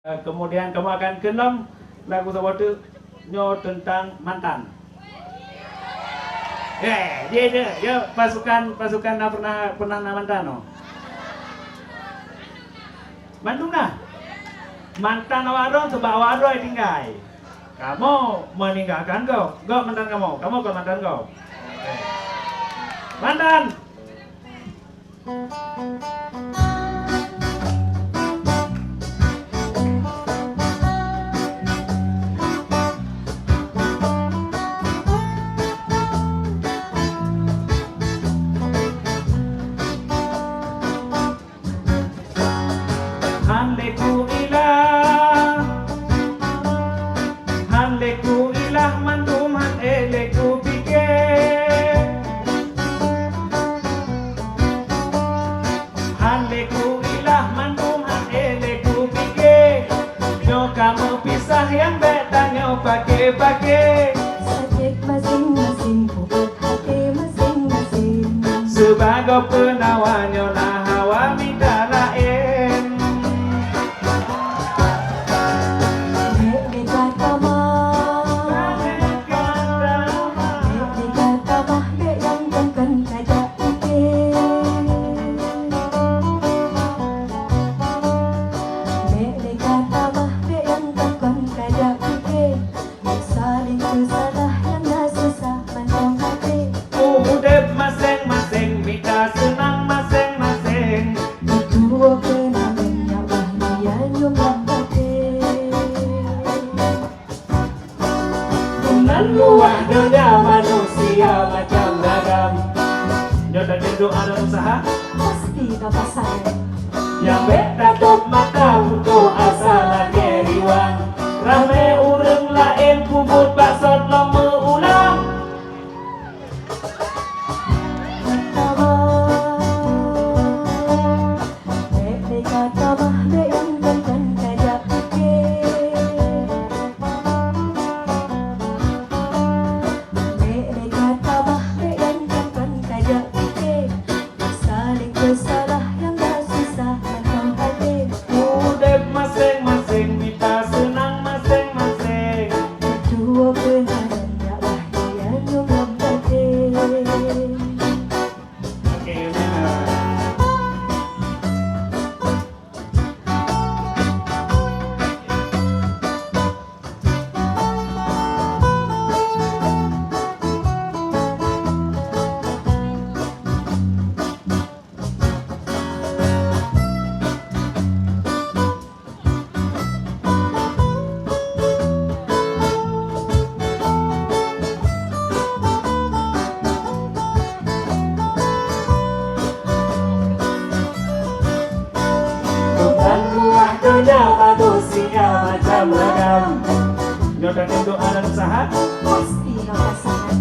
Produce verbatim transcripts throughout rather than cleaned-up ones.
Eh, kemudian kamoe akan keunoe lagu saboh teuk nyoe teuntang mantan. Eh, dia, dia, ya, pasukan, pasukan na pernah, pernah na mantan, oh. Mantan na? Mantan awak droe, sebab awak droe tinggai. Kamoe meninggalkan gob. Gob mantan kamoe, kamoe kon mantan gob. Mantan! Han lé ku ilah, han lé ku ilah mandum han ék lé ku pike. Han lé ku ilah mandum han ék lé ku pike. Nyoe ka meupisah nyang bék tanyoe pake-pake. Sakét maséng-maséng, ubat até maséng-maséng. Sibagoe peunawa nyoe na hawa mita laén. Bék lé ka tamah. Bék lé ka tamah, bék nyang kon-kon ka jak pike. Bék lé ka tamah, bék nyang kon-kon ka jak pike. Saléng peusalah nyang na susah mantong até. Udép maséng-maséng, mita seunang maséng-maséng. Meutuwoe keunangan nyang bahagia nyoe lam até. Meunan luwah donya manusia macam ragam. Nyoe tateupeue aneuk useuha? Pasti ka pasangan. Nyang bék tatôb mata putôh asa lagée riwang. Ramé ureuëng laén peubuet baksot lom meu-ulang. Bék lé ka tamah, bék nyang kon-kon ka jak pike. Bék lé ka tamah, bék nyang kon-kon ka jak pike. Saléng peusalah nyang ka susah mantong até. Udép maséng-maséng, mita seunang maséng-maséng. Meutuwoe keunangan nyang bahagia nyoe lam até. Oke, amin. Bukan buah donya manusia macam ragam. Nyoe ka tundok aneuk saha? Pasti nyoe pasangan.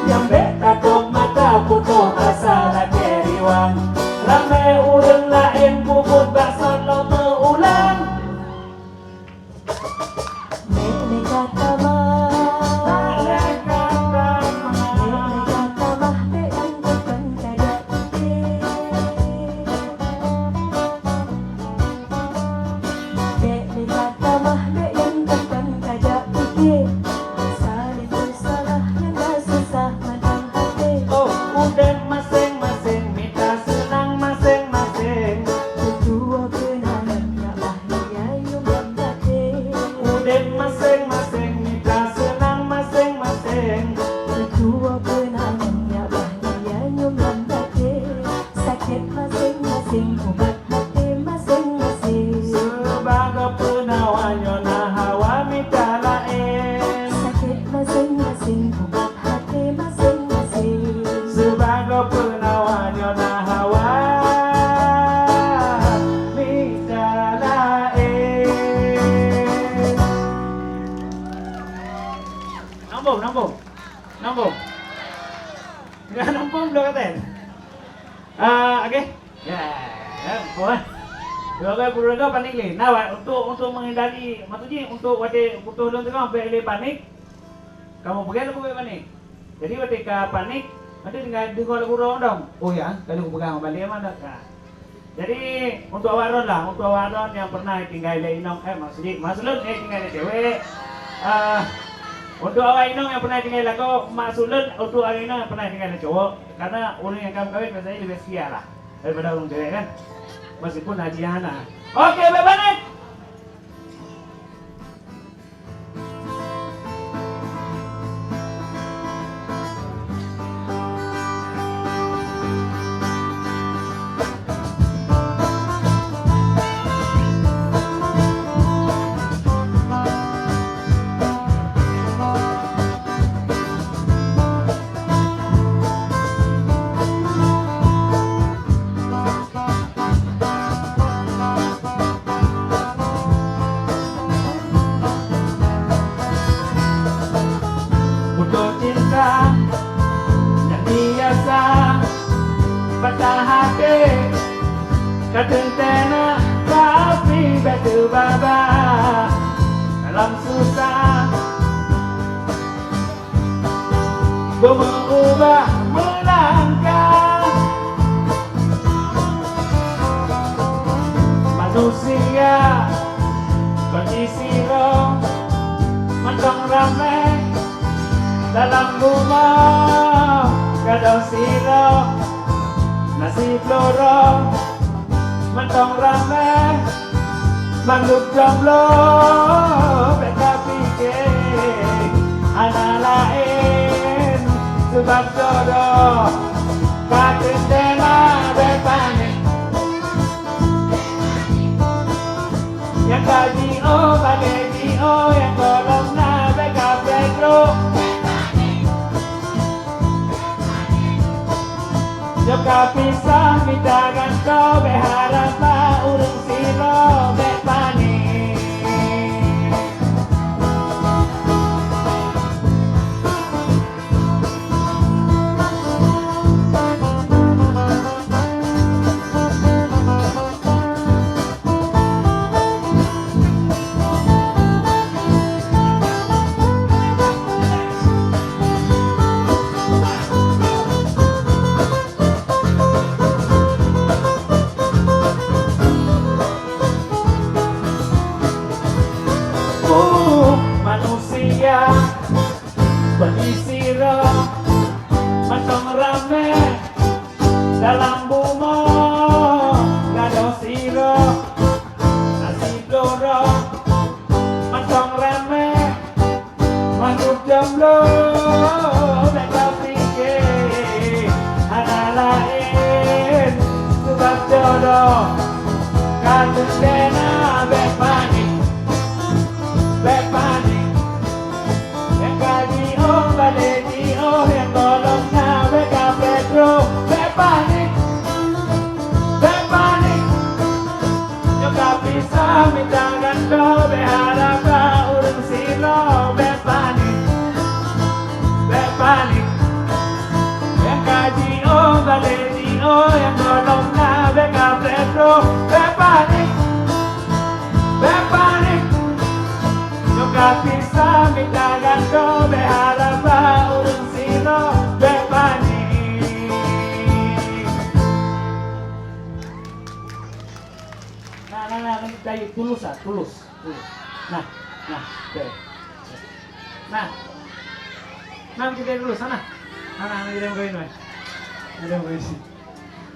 Nyang bék tatôb mata putôh asa lagée riwang. Ramé ureuëng laén peubuet baksot lom meu-ulang. Bék lé ka tamah. Bék lé ka tamah. Bék lé ka tamah, bék nyang kon-kon ka jak pike. Bék lé ka tamah, bék nyang kon-kon ka jak pike. Saléng peusalah nyang ka susah mantong até. Oh, udép maséng-maséng, mita seunang maséng-maséng. Meutuwoe keunangan nyang bahagia nyoe lam até. Udép maséng-maséng, mita seunang maséng-maséng. Meutuwoe keunangan nyang bahagia nyoe lam até. Sakét maséng-maséng, ubat até maséng-maséng. Sibagoe peunawa nyoe na hawa mita laén. Sakét maséng-maséng, ubat até maséng-maséng. Sibagoe peunawa nyoe na hawa mita laén. Nambông, nambông. Nambông. Nggak nambông, belum kata. Ah, oke. Ya, ya, boleh. Dua belas puluh dua panik lé. Nah, wa-, untuk, untuk menghindari, maksudnya untuk watée putôh lôn teungoh, bék lé panik. Kamoe peugah lagu bék panik. Jadi, watée ka panik, nanti tinggal deungoe lagu droe dong. Oh ya, kalau kupeugah ngon balik mana? Nah. Jadi, untuk awak droen lah, untuk awak droen nyang pernah tinggai lé inong, eh, maksud, maksud lôn, eh, tinggai lé cewek. Ah, untuk awak inong nyang pernah tinggai lakoe, maksud lôn, untuk awak inong nyang pernah tinggai lé cowok. Karena ureueng nyang ka meukawen biasanya lebih setia lah daripada ureueng cewek kan. Meskipun haji hana. Oke, bèk panik. Putus cinta nyang biasa patah hati, ka teuntèe na, tapi bèk teubaba dalam susah. Beumeuubah meulangkah. Manusia kon sidroe, mantong ramè dalam bumoe, gadôh sidroe nasib lorong. Mantong ramè makhluk jomblo, bèk tapike hana laén sabab jodoh ka teuntèe na, bèk panik. Nyang ka jiôh, balè jiôh, nyang gohlom na, bèk ka peutrok. Nyoe ka pisah mita gantoe, bèk harap bak ureueng sidroe, bèk panik. Oh, manusia, bagi sira mantong ramè dalam bumoe, gadôh sira nasib lorong, mantong ramè makhluk jomblo, bèk tapike hana laén sabab jodoh ka teuntèe na, bèk panik, bèk panik. Nyang ka jiôh, balè jiôh, nyang gohlom na, bèk ka peutrok, bèk panik, bèk panik. Nyoe ka pisah mita gantoe, bèk harap bak ureueng sidroe, bèk panik, bèk panik. Nyang ka jiôh, balè jiôh, nyang gohlom na, bèk ka peutrok, bèk panik, bèk panik. Nyoe ka pisah mita gantoe, bèk harap bak ureueng sidroe, bèk panik. Nah, nah, nah, nah, dari tulus ah, tulus, tulus. Nah, nah, oke. Nah. Nah, kita tulus sana. Nah, nah, nah, kita makan ini. Kita makan ini.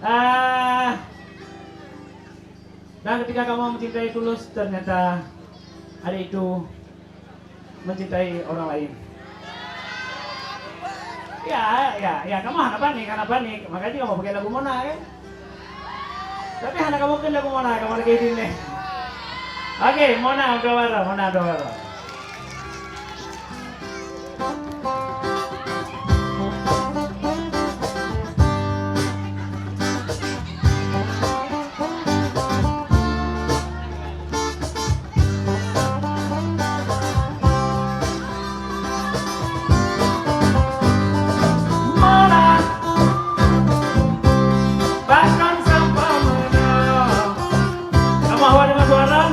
Ah, dan ketika kamu mencintai tulus, ternyata hari itu mencintai orang lain. Ya, ya, ya, kamu hana panik, hana panik. Makanya kamu pakai lagu Mona, kan? Tapi hana kamu kena lagu Mona, kamu lagi di ni. Oke, Mona, Mona, Mona, Mona. Mona, bahkan sampai mana? Kamu awak dengan suara?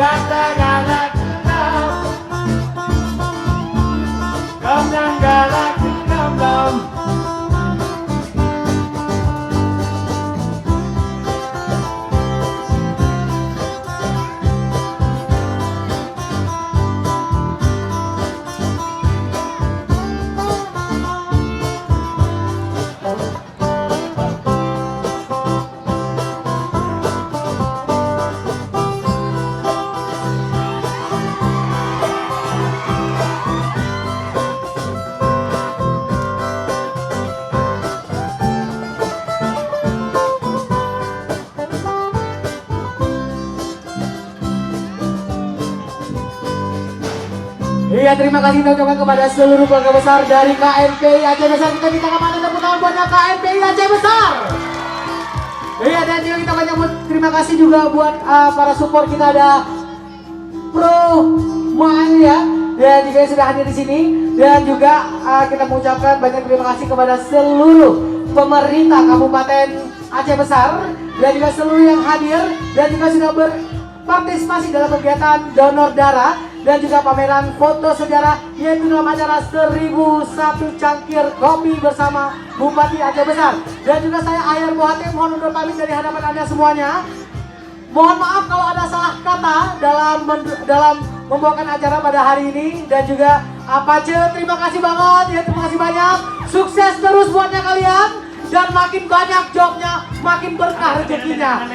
Gata galak keudroe, gobnyan galak keudroe lom. Iya, terima kasih kita ucapkan kepada seluruh keluarga besar dari K N P I Aceh Besar. Kita minta kembali tepuk tangan buat K N P I Aceh Besar. Iya, dan juga kita banyak buat terima kasih juga buat, uh, para support kita, ada Pro Mualnya, dan juga yang sudah hadir di sini, dan juga, uh, kita mengucapkan banyak terima kasih kepada seluruh pemerintah Kabupaten Aceh Besar, dan juga seluruh yang hadir dan juga sudah berpartisipasi dalam kegiatan donor darah dan juga pameran foto sejarah, yaitu dalam acara seribu satu cangkir kopi bersama Bupati Aceh Besar. Dan juga saya, Aher Bohatim, mohon undur pamit dari hadapan Anda semuanya. Mohon maaf kalau ada salah kata dalam men-, dalam membawakan acara pada hari ini, dan juga Apace, terima kasih banget ya, terima kasih banyak. Sukses terus buatnya kalian, dan makin banyak jobnya, makin berkah rezekinya.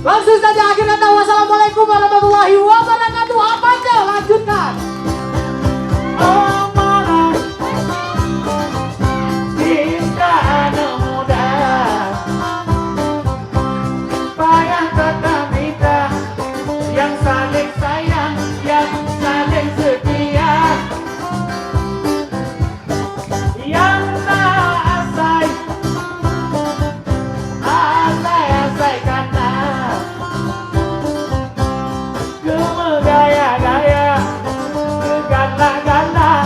Langsung saja, akhir kata, wassalamualaikum warahmatullahi wabarakatuh. Apace, lanjutkan. Cinta anak muda. Payah tatap mita, yang saling sayang, yang saling setia. Yang na asai, asai-asai kana. Keu meugaya-gaya, keu galak-galak,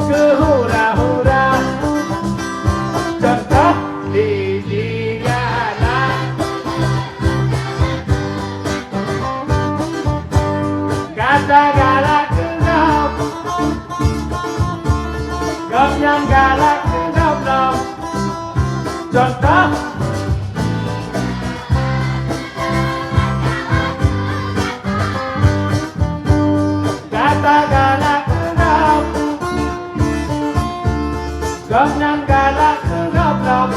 keu hura-hura. Contoh di Jigala. Gata galak keu gob, gobnyan galak keu gob lom. Contoh. Gata galak keu gob, gobnyan galak keu gob lom.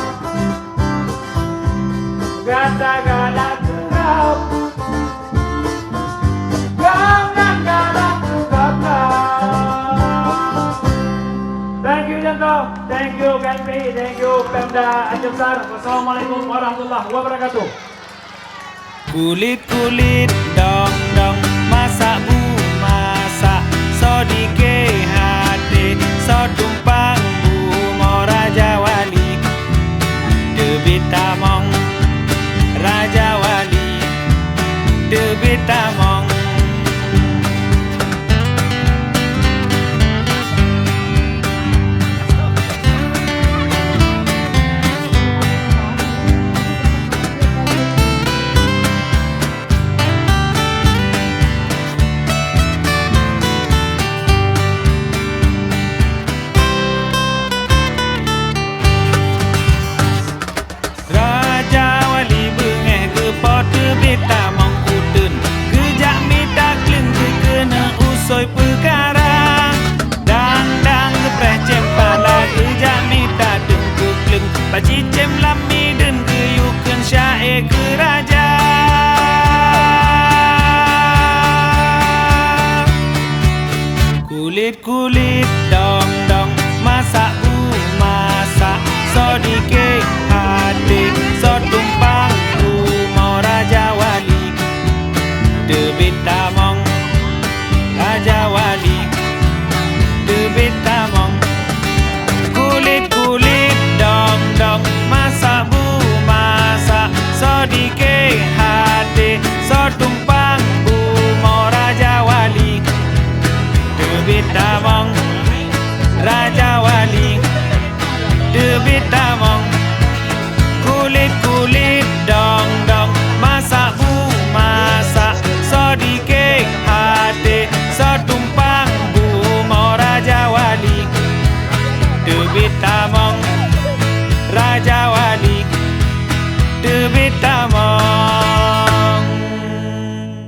Gata galak keu gob, gobnyan galak keu gob lom. Thank you, Jangko. Thank you, K N P I. Thank you, Pemda Aceh Besar. Wassalamualaikum warahmatullahi wabarakatuh. Kulit-kulit dong-dong, masak bu masak, soe dikeu até, soe tumpang bumoe Raja Wali. Teubiet tamong Raja Wali, teubiet tamong. Raja Wali beungéh geupo teubiet tamong uteuen, geujak mita kleueng geukeuneuk usoi peukara. Dang-dang geupreh cémpala, geujak mita teungku kleueng, bak cicém lam mideuen geuyue kheun syaé keu raja. Kulit-kulit